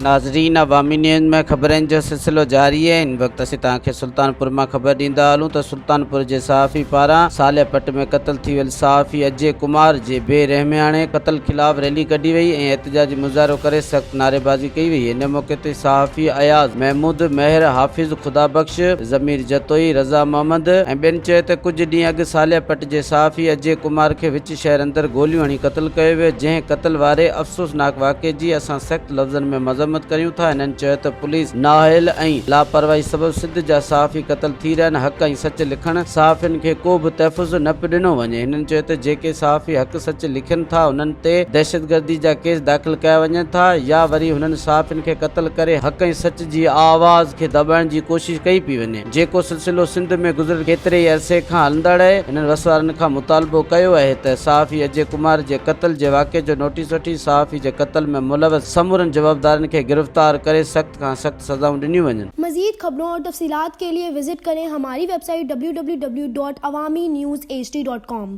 ناظرين عوامي نيوز ۾ خبرن جو سلسلو جاري آهي هن وقت اسين توهان کي سلطانپور مان خبر ڏيندا هلون ته سلطانپور جي صحافي پاران صالح پٽ ۾ قتل ٿي ويل صحافي اجي ڪمار جي بي رحمياڻي قتل خلاف ريلي ڪڍي وئي ۽ احتجاجي مظاهرو ڪري سخت نعريبازي ڪئي وئي ان موقعي تي صحافي اياز محمود مهر حافظ خدا بخش ضمير جتوئي رضا محمد ۽ ٻين چيو ته ڪجهه ڏينهن اڳ صالح پٽ جي صحافي اجي ڪمار کي وچ شهر اندر گوليون هڻي قتل ڪيو ويو، جنهن قتل واري افسوسناڪ واقعي جي اسان سخت لفظن ۾ مذمت ڪريون ٿا، هنن چيو ته پوليس نااهل ۽ لاپرواهي سبب سنڌ جا صحافي قتل ٿي رهيا آهن، حق ۽ سچ لکڻ صحافين کي ڪو به تحفظ نه پيو ڏنو وڃي، هنن چيو ته جيڪي صحافي حق سچ لکن ٿا انهن تي دهشتگردي جا ڪيس داخل ڪيا وڃن ٿا يا وري هنن صحافين کي قتل ڪري حق ۽ سچ جي آواز کي دٻائڻ جي ڪوشش ڪئي پئي وڃي. جيڪو سلسلو سنڌ ۾ گذريل ڪيتري ئي عرصي کان هلندڙ آهي، هنن وس وارن کان مطالبو ڪيو آهي ته صحافي اجي ڪمار جي قتل جي واقعي جو نوٽيس وٺي صحافي جي قتل ۾ ملوث سمورن جوابدارن کي گرفتار ڪري سخت کان سخت سزائون ڏنيون وڃن. مزيد خبرون اور تفصيلات کے لئے وزٽ کریں ہماری web site www.awamiNewsHD.com.